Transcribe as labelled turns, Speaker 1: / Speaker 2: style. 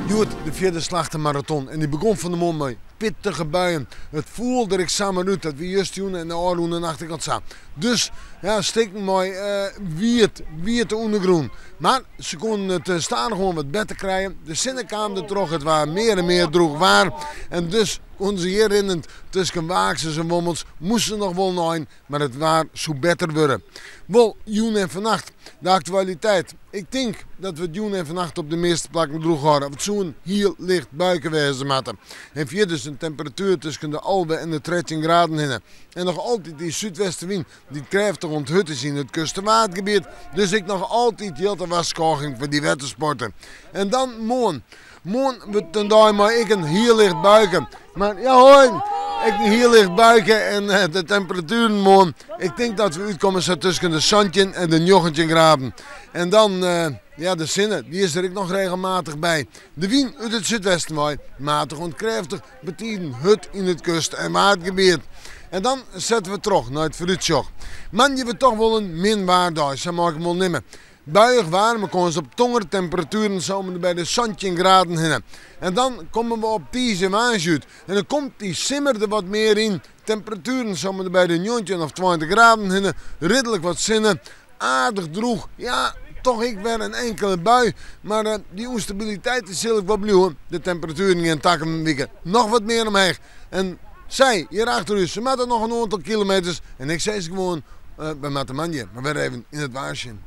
Speaker 1: Hjoed de fjirde Slachtemaraton en dy begûn fan 'e moarn mei pittige buien. It foel der ek samar út, dat wie justerjûn en de ôfrûne nacht ek al sa. Dus ja, stikken mei wiet, wiete ûndergrûn. Mar se koenen it stadichoan wat better krije. De sinne kaam der troch, it waard mear en mear drûch waar. En dus koenen se hjir rinnend tusken Waaksens en Wommels, moasten se noch wol in ein, mar it waar soe better wurde. Wol, jûn en fannacht, de aktualiteit. Ik tink dat we it jûn en fannacht op de measte plakken drûch hâlde, of it soe in hiel licht buike wêze moatte. En fierders in temperatuer tusken de 11 en de 13 graden hinne. En noch altyd dy súdwestewyn dy't krêftich oant hurd is yn it kust- en waadgebiet. Dus ek noch altyd jildt de warskôging foar dy wettersporten. En dan moarn. Moarn wurdt in dei mei ek in hiel licht buike. Mar ja hoi, ek in hiel licht buike en eh, de temperatueren moarn. Ik tink dat we útkomme sa tusken de 17 en de 19 graden. En dan, eh, ja, de sinne, dy is der ek noch regelmatich by. De wyn út it súdwesten wei, matich oant krêftich, betiden hurd yn it kust- en waadgebiet. En dan sette we troch nei it foarútsjoch. Moandei wurdt toch wol in min waardei, sa mei ik 'm wol nimme. Buiïch waar, mei kâns op tonger, temperatueren sa om en by de 17 graden hinne. En dan komme we op tiisdei en woansdei út. En dan komt dy simmer der wat mear yn. Temperatueren sa om en by de 19 of 20 graden hinne. Ridlik wat sinne, aardich drûch. Ja, toch ek wer in inkele bui. Mar eh, dy ûnstabiliteit sil ek wol bliuwe. De temperatueren gean takom wike noch wat mear omheech. En sy, hjir achter ús, se moatte noch in oantal kilometers. En ik sis gewoan, uh, we moatte moandei mar wer even yn it waar sjen.